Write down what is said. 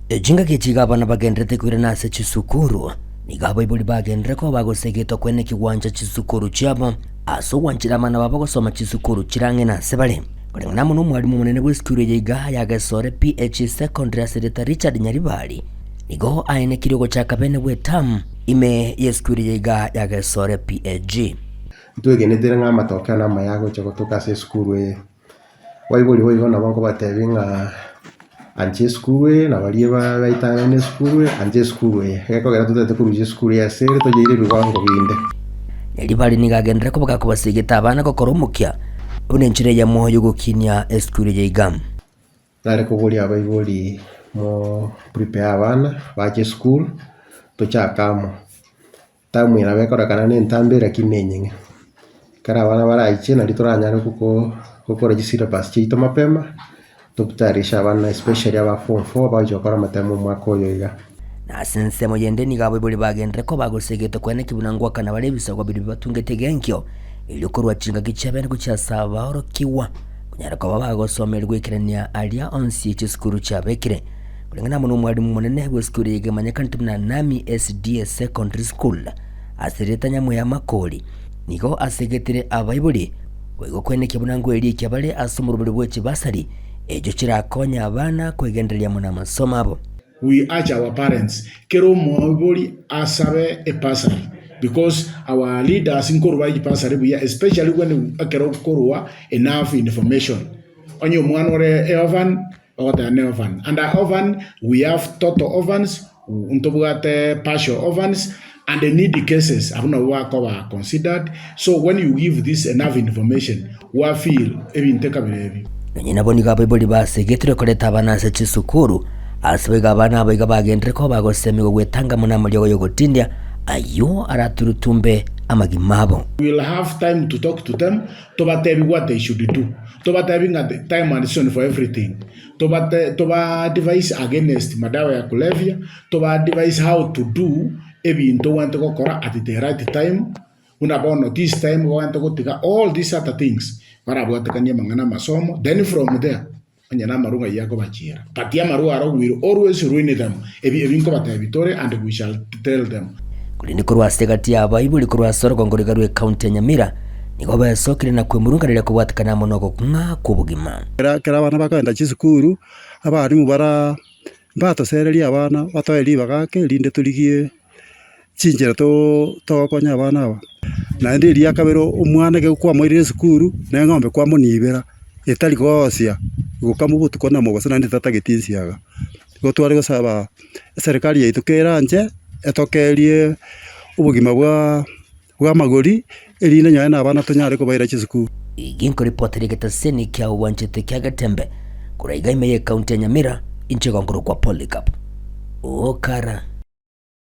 Chingaki echi iga abana bagenderete koirana ase chisukuru, nigo abaibori bagenderere koba bagosegetwa koeneki gwancha chisukuru chiabo ase ogwanchera abana babo gosoma chisukuru chire ang'e nase bare. Koreng'ana amo nomwalimu omonene bw'esukuru eye iga ya Gesore PH Secondary ase erieta Richard Nyaribari, nigo aenekirie ogochaka bene bw'etamu ime y'esukuru eye iga ya Gesore PAG. Ntwegenete ng'a amatokeo namaya agocha gotoka ase esukuru eye. Baibori boigo nabo nkobatebia ng'a ancha esukuru eye na baria baetanaine esukuru eye, ancha esukuru eye. Egekogera totagete korusia esukuru eye ase ere toyeire ebiwango binde. Nyaribari nigo agenderere koba gakobasegeta abana gokora omokia buna enchera eyemo y'ogokinia esukuru eye iga. Nare koboria abaibori mo prepare abana bache esukuru, tochake amo. Term eye nabo ekorekana na entambe lakini nenyeng'e. Ekero abana baraiche nario toranyare goko gokora chisyllabus chiaito mapema, totayarishe abana especially aba form four bagochia gokora amatemo omwaka oyo iga. Na ase ensemo yende nigo abaibori bagenderere koba gose kweneki buna ngoakana bare ebisago biria bibatungete egenkio, erio korwa chingaki chiabene gochia ase abaorokigwa, konyara koba bagosomerigwa ekerania aria onsi chisukuru chiabekire. Koreng'ana amo nomwalimu omonene bw'esukuru eye egemanyekanete buna Nami SDA Secondary School, ase erieta Nyamweya Makori, nigo asegetire abaibori boigo koenekia buna ngoerikia bare ase omoroberi bwe chibasari echio chirakonye abana kwegendereria amo namasomo abo. We urge our parents, kera omoibori asabe ebursary because our leaders nkorwa bare chibursary buya especially when ekero okorwa enough information. Onye omwana ore eorphan, Ogoteba ne orphan. Under orphan we have total orphans, ntobwate partial orphans and needy cases abwo nabwo bakoba considered. So when you give this enough information wa fill ebinto ekabira ebi. Nonye nabo nigo abaibori basegetirwe koreta abana ase chisukuru, ase boigo abana aba iga bagenderere koba bagosemigwa gwetanga mono amariogo y'ogotindia ayio araturutumbe amagima abo. We will have time to talk to them tobatebi what they should do, tobatebi ng'a time and season for everything, tobate toba advise against madawa ya kulevya, toba advise how to do ebinto obwenerete gokora at the right time, buna bono this time obwenerete gotiga all these other things, barabwatekanie amang'ana amasomo, then from there, onye na amarwa ng'ai akobachiera, but amarwa aro will always ruin them, ebi ebi nkobatebi tore and we shall tell them. Korende korwa ase egati y'abaibori korwa ase orogongo riga rw'ecounty ya Nyamira nigo besokire na kwemurunganeria kobwatekana amo nogokong'a kw'obogima. Ekero abana bakogenda chisukuru, abalimu bara mbatosererie abana batoe ribaga ake erinde torigie chinchera too togokonya abana aba. Naende eria kabere omwana ekero kwamoirire esukuru, na eng'ombe kwamonibera, etari goosia, gokama obotuko na mobaso naende tatageti ensiaga. Igo tware gosaba eserekari yaito keranche, etokerie obogima bwa bwa amagori, erinde nonye na abana tonyare kobaira chisukuru. Igi nkoripotera egetaseni kia obwanchete kia Getembe korwa iga ime y'ecounty ya Nyamira, inche igo nkorokwa Polycarp Okara.